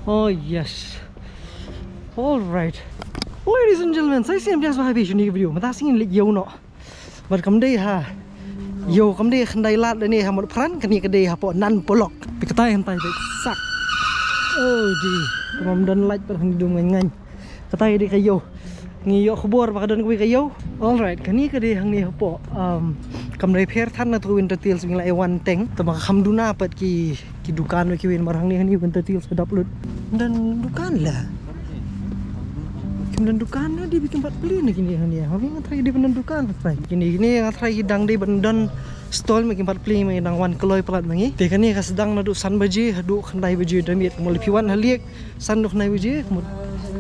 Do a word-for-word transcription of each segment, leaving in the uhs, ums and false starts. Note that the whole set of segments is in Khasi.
Oh yes. All right. Ladies and gentlemen, sa shisien biang shuwa ha phi shane ka video. Mynta shisien leit ïew noh. Bad kam dei ha ïew, kam dei khyndai lad lane ha Motphran, kane ka dei hapoh Nan Polok. Phi katai hyntai bad sak. Oh di. Kumba ym don light bad hangne dum ngain ngain. Katai dei ka ïew. Ngi ïoh khubor ba ka don kawei ka ïew. Alright, kane ka dei hangne hapoh. Um, kam dei pher than na tu Winter Tales, ngi la ïa wan teng. Tangba ka kham duna pat ki, ki dukan kiwei namar hangne hangne Winter Tales ka dap lut. Don dukan la. Kim don dukan na, dei ba kim pat plie na kine hangne. Hangne nga tharai dei ban don dukan, nga tharai. Kine, kine nga tharai ki dang dei ban don stall, ma kim pat plie, ma ki dang wan kloi palat ma ngi. Te kane ka sdang naduh san baje haduh khyndai baje da miet. Kumba lada phi wan ha liek san haduh khyndai baje, mut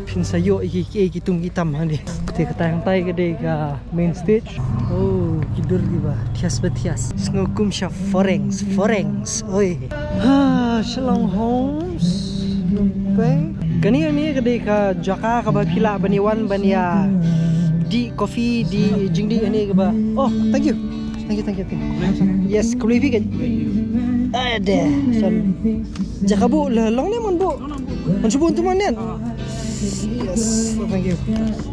phin sa ïoh ïa ki, ki, ki tum ki tam hangne. Te katai hangtai ka dei ka main stage. Oh, ki dur kiba thias ba thias. Sngew kum sha Phareng, Phareng. Oi. Ha, Shillong Homes. Kane, kane ka dei ka jaka kaba phi lah ban ïa wan ban ïa dih coffee, dih jingdih, kane kaba. Oh, thank you. Thank you, thank you, thank you. Yes, khublei phi kan. Ada. Son. Jaka buh la long ne mon buh. Mon shu buh tu mon ne. Yes, thank you.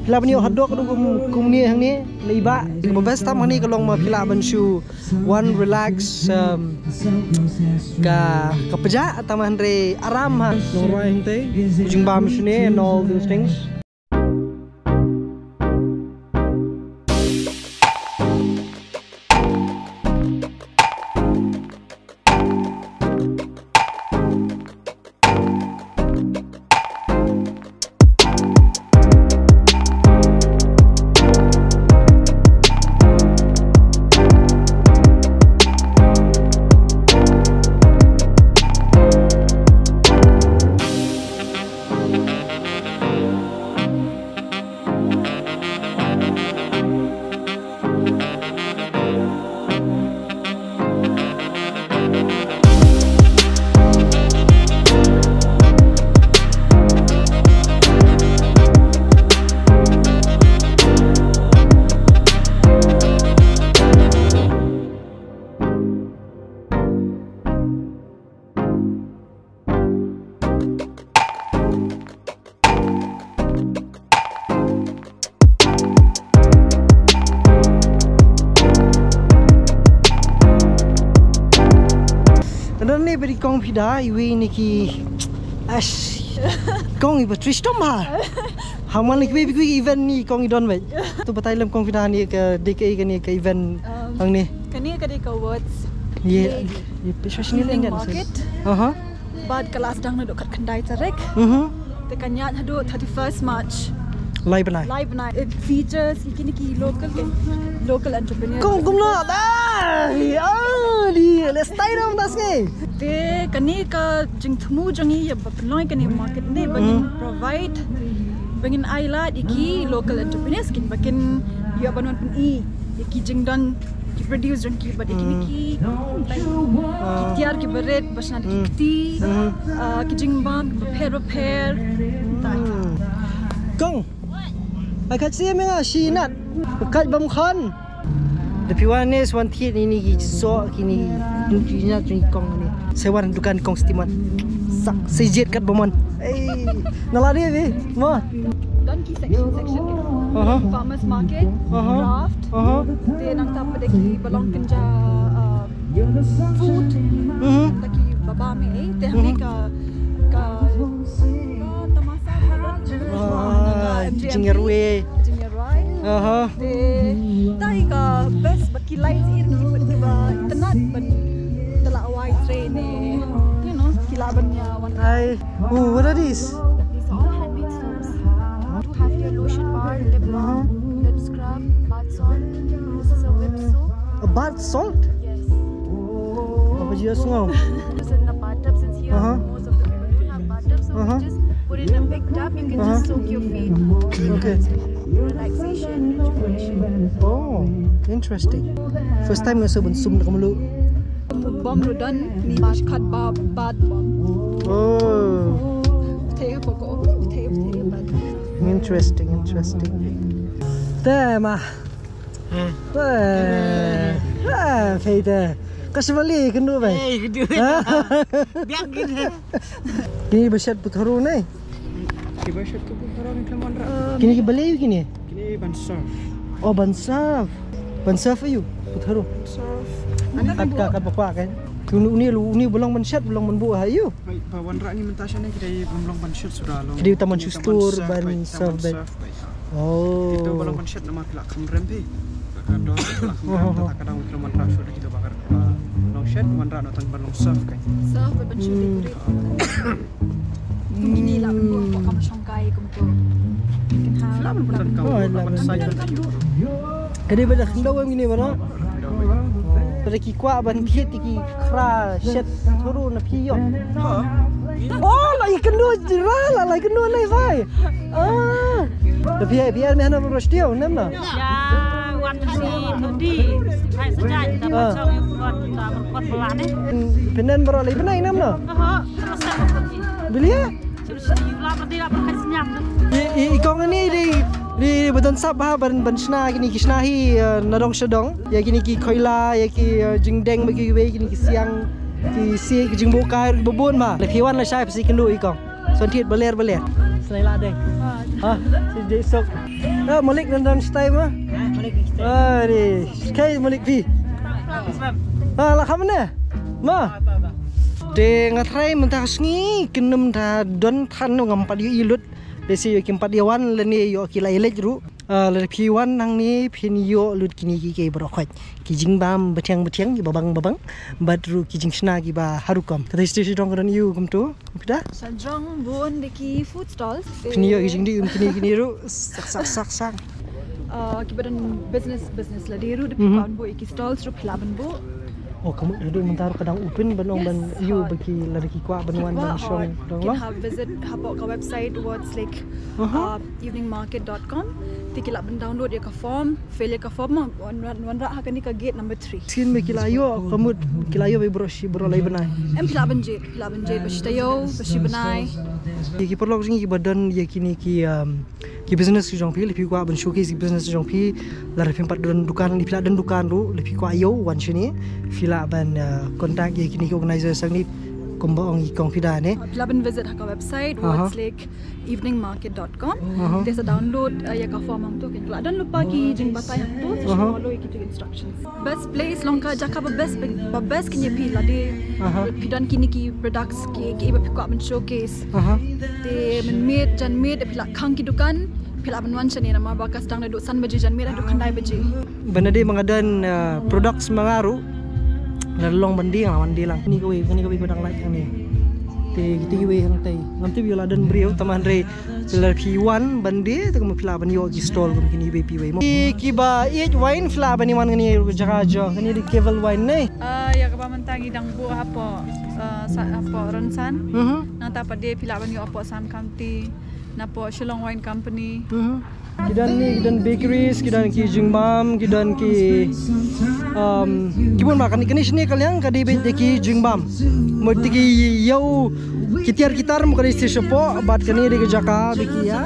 Phi lah ban ïoh hadok tu kum, kum ne hangne. Lei ba. Kaba best tam hangne ka long ma phi lah ban shu wan relax, um, ka, ka pjah tang hynrei aram ha. Nongrwai hangtei, jingbam shane and all those things. Don ne ba dei kong phi da iwei ne ki, ash, kong iba tristom ha. Ha man ne kiwei kiwei event ne kong i don beit. To batai lem kong phi da ne ka dei kaei kane ka event hangne. Kane ka dei ka Words Lake Evening Market. Aha. Bad ka la sdang naduh khatkhyndai tarik. Mhm. Te kan ïaid haduh thirty-first March. Lai bnai. Lai bnai. It features ïa kine ki local, local entrepreneurs. Kong kumno? Ai, ah, di, let's stay down das ngi. Te kane ka jingthmu jong ngi ïa ba pynlong kane market ne ba ngin provide, ba ngin ai lad ïa ki local entrepreneurs kin ba kin ïa ban wan pyni ïa ki jingdon ki produce jong ki, bad ïa kine ki, like, ki tiar kiba rit ba shna da ki kti, ah, ki jingbam bapher bapher. Kong, ai khat siem ïa nga shi nat. Khat bam khan. Da phi wan ne shu wan thied ïa kine ki soh, kine ki nat jong i kong ne. Sa wan dukan kong Steeman. Sak sa jied kat ba mon. Ei, na la dei phi mo. Don ki section, section. Aha. Farmers market, aha, craft. Aha. Te nangta pat da kiba long kynja, uh, food. Mhm. Da kiba bam ei. Te hangne ka, ka, ka tamasa ka, ah, ka M J M P. Jingïarwei. Jingïarwei. Aha. Te dei ka best ba ki lights ïa ki ba itynnad ban da la wai train ne. You know, ki lah ban ïa wan. Ai. Ooh, what are these? These are all handmade soaps. You have your lotion bar, lip balm, lip scrub, bath salt. This is a whipped soap. A bath salt? Yes. Apa dia sungau? Use in the bathtub, since here, uh-huh, most of the people don't have bathtub, so, uh-huh, we just put in a big tub. You can, uh-huh, just soak your feet. Okay. Relaxation, rejuvenation. Oh, interesting. First time nga sngewbha sum da ka mluh. Bom rudan ni ba shi khat ba bad bom. Oh. Te ko ko te te bad. Interesting, interesting. Te ma. Hmm. Te. Ah, te te. Ka sha balei kynduh bai? Eh, kynduh. Ha? Biang kine. Kine ba shet putharo ne? Kiba shet putharo ni khlem wanrah. Kine ki balei kine? Kine ban serve. Oh, ban serve. Ban serve ïa u putharo. Serve. Kat ka, kat ba kwah kan. Uni, uni, uni ba long ban shet, ba long ban buh ha ïa u. Bai, ba wanrah ngi mynta shane ki dei ban long ban shet suda long. Ki dei tang ban shu stur, ban serve bai. Oh. Kito ba long ban shet namar ki la kham rem phi. Ka dor ki la kham rem, ta ka dang ki la wanrah shuh da kito ba ka long shet, wanrah noh tang ban long serve kai. Serve ban shu decorate. Kum kine la ban buh hapoh kam shongkai kum to. Kin ha. La ban buh tang kam, oh, la ban side. Ka dei ba da khyndew em kine ba noh. Ba da ki kwah ban thied ki khra shet thuru na phi ïoh. Oh, la i kynduh jira la, la i kynduh nai bai. Ah. Da phi ai phi ai me hana ba shtiew nem na. Ya, wan si thudi. Hai sajai ta ba chong yu kot ta ba kot bala ne. Phi nen ba la i bnai nem na. Aha. Bilia? I, i, i kong ini di, di ba don sap ha ban, ban shna kini ki shna hi, eh, na dong sha dong. Ïa kini ki khoila, ïa ki, eh, jingdeng ba kiwei, kini ki siang, ki si, ki jingbukai ba bun ma. La phi wan la shai phi kynduh i kong. Son thied ba ler ba ler. Snai la deng. Ha, si dei sok. Ah, Malik nan don stai ma. Malik stai. Ah, di. Kai Malik phi. Ah, la kham ne. Ma. Te nga tharai mynta ka sngi kin nym da don than ngam pat ïoh i lut. Lehse ïoh kim pat ïa wan lane ïoh ki la ïa leit ruh. Ah, lada phi wan nangne phin ïoh lut kine ki kiei baroh khoit. Ki jingbam bathiang bathiang, ki babang babang. Bad ruh ki jingshna kiba ha rukom. Kata stage sha jrong ka don ïa u kumto. Phi da? Sha jrong bun de ki food stalls. Phin ïoh ki jingdih um kine kine ruh. Sak sak sak sak. Ah, kiba don business, business lade ruh de phi kwah ban buh ïa ki stalls ruh phi lah ban buh. Oh, ka mut haduh mynta ruh ka dang open ban ong ban ïoh ba ki lada ki kwah ban wan ban shong dong. Kin ha visit hapoh ka website Ward's Lake, uh, evening market dot com. Te ki lah ban download ïa ka form, fill ïa ka form, wan, wan, wanrah ha kane ka gate number three. Sien ba ki la ïoh, ka mut ki la ïoh ba baroh shi, baroh lai bnai. Em, phi lah ban jied, phi lah ban jied ba shi taïew, ba shi bnai. Ïa ki paralok jong ngi kiba don ïa kine ki, um, ki business ki jong phi, lada phi kwah ban showcase ki business jong phi, lada phim pat don dukan, lada phi la don dukan ruh, lada phi kwah ïoh wan shane, phi lah ban, uh, contact ïa kine ki organizer sangni kumba ong i kong phi da ne. Phi lah ban visit ha ka website, aha, Ward's Lake evening market dot com. Aha. Te sa download, uh, ïa ka form hangto, kin la don lypa ki jingbatai hangto, sa shu follow ïa ki instructions. Best place long ka jaka ba best, ba best kine phi lade. Aha. Phi don kine ki products ki, ki ba phi kwah ban showcase. Aha. Te mynmiet janmiet phi la khang ki dukan, phi lah ban wan shane namar ba ka sdang naduh san baje janmiet haduh khyndai baje. Ban da dei ma nga don, uh, products ma nga ruh. La long ban die nga wan die lang. Kane kawei, kane kawei ba dang lait hangne. Te kine kawei hangtai. Ngam tip ïoh la don briew tang hynrei lada phi wan ban die te kumno phi lah ban ïoh ki stall kum kine ba phi wei mo. Ki, kiba ïeit wine phi lah ban ïa wan kane ka jaka jong kane dei Kevel Wine ne. Ah, ïa kaba mynta ngi dang buh hapoh, ah, sa, hapoh Rynsan. Mhm. Nangta pat de phi lah ban ïoh hapoh Assam County, napoh Shillong Wine Company. Mhm. Ki don ni, ki don bakeries, ki don ki jingbam, ki don ki, um, ki bun ma kane, kane shane ka liang ka dei beit da ki jingbam. Mo te ki ïew ki tiar ki tar mo ka dei sha shapoh, bad kane dei ka jaka ba ki ïa,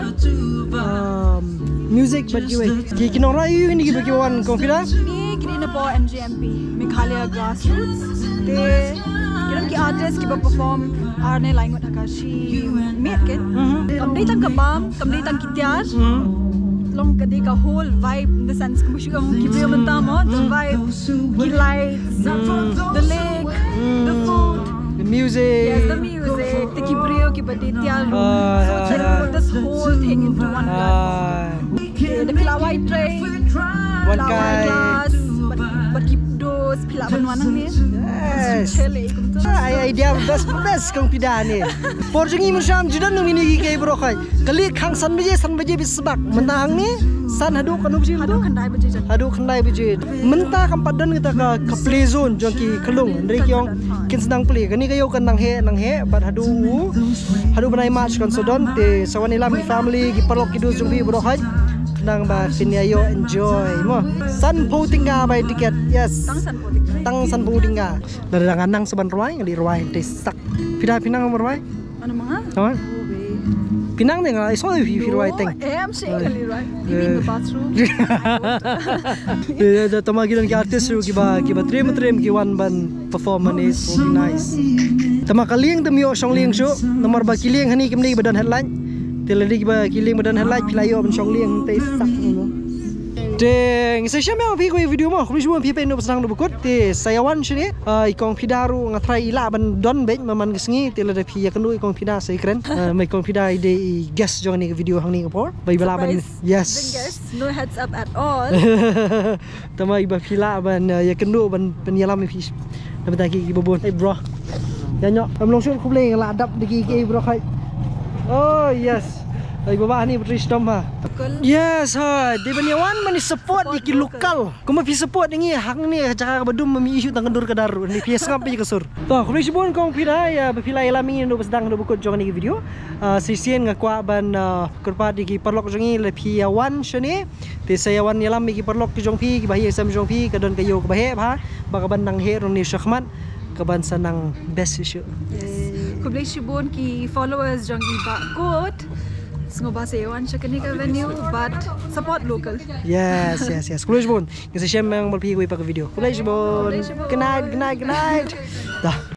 um, music bad kiwei. Ki, ki nongrwai ïoh ni kiba ki wan kong phi da? Ni ki dei napoh M G M P, Meghalaya Grassroots. Te ki don ki artist kiba perform ar ne lai ngut ha ka shi miet ken. Mhm. Kam dei tang ka bam, kam dei tang ki tiar. Mhm. Long ka dei ka whole vibe in the sense kumba shu ong ki briew mynta mo, the vibe, ki lights, the lake, the food. The music. Yes, the music. Te ki briew kiba die tiar. Ah, so it's like, yeah, put this whole thing into one platform. Ah. Te da phi la wai trai, wan phi la wai kai glass, bad, bad ki dos, phi lah ban wan hangne. Yes. Chele kumto. Ah, idea best, best kong phi da ne. Por jong ngi mynshem ju don ngi ni ki kiei baroh khoit. Ka leit khang san baje, san baje bad sbak. Mynta hangne san haduh katno baje? Haduh khyndai baje jan. Haduh khyndai baje. Mynta kam pat don kata ka, ka play zone jong ki khyllung. Hynrei ki ong kin sa dang play. Kane ka ïew kan nang heh, nang heh bad haduh u, haduh bnai March kan sa don. Te sa wan ïalam ki family, ki paralok ki dos jong phi baroh khoit. Khnang ba phin ïa ïoh enjoy mo. Sanphew tyngka bai tiket. Yes. Tang sanphew tyngka. Tang sanphew tyngka. Lada nga nang sa ban rwai, nga leit rwai te sak. Phi da phi nang ban rwai? Ano ma nga? Tama? Oh, wei. Phi nang ne nga la i soi phi phi rwai teng. Em shi kali rwai. You mean the bathroom? Tama ki don ki artist ruh kiba kiba trim trim ki wan ban perform, and it's really nice. Tama ka lieng te ym ïoh shong lieng shuh namar ba ki lieng hani kim ni ba don headlight. Te lada kiba ki lieng ba don headlight phi la ïoh ban shong lieng te sak. Te ngi sa shem ïa phi ko video mo, khublei shibun phi peit ïa u ba sdang da ba kut. Te sa ïa wan shane. I kong phi da ruh nga trai i lah ban don beit man ka sngi. Te lada phi ïa kynduh i kong phi da sa ïa kren. Mai kong phi da i dei i guest jong ni ka video hangne ka por. Bai ba lah ban. Yes. No heads up at all. Tama i ba phi lah ban ïa kynduh ban ïalam i phi. Na bynta ki ki babun. Hey bro. Ïa nyok am long shun khublei nga lah dap da ki ki bro khai. Oh yes. Ai baba ni putri stom ha. Yes ha. Dei ban ïa wan ban ïa support ïa ki local. Kumba phi support ïa ngi hangne jaka kaba dum ma mi issue tang ka dur ka dar ni phi sngap ïa ka sur. To khublei shibun kong phi da ïa ba phi la ïalam ïa ngi na ba sdang na ba kut jong ni ki video. Shisien nga kwah ban kyrpad ïa ki paralok jong ngi la phi ïa wan shane. Te sa ïa wan ïalam ïa ki paralok ki jong phi kiba hi ïa sem jong phi ka don ka ïew kaba heh bha ba ka ban nang heh rong ni shakhmat ka ban sa nang best shisha. Khublei shibun ki followers jong i ba kut. Sngoba sa ïa wan sha kane ka venue but support local. Yes yes yes. Khublei shibun. Ngi sa shem ïa ngi bad phi wei pat ka video. Khublei shibun. Good night good night good night. Dah.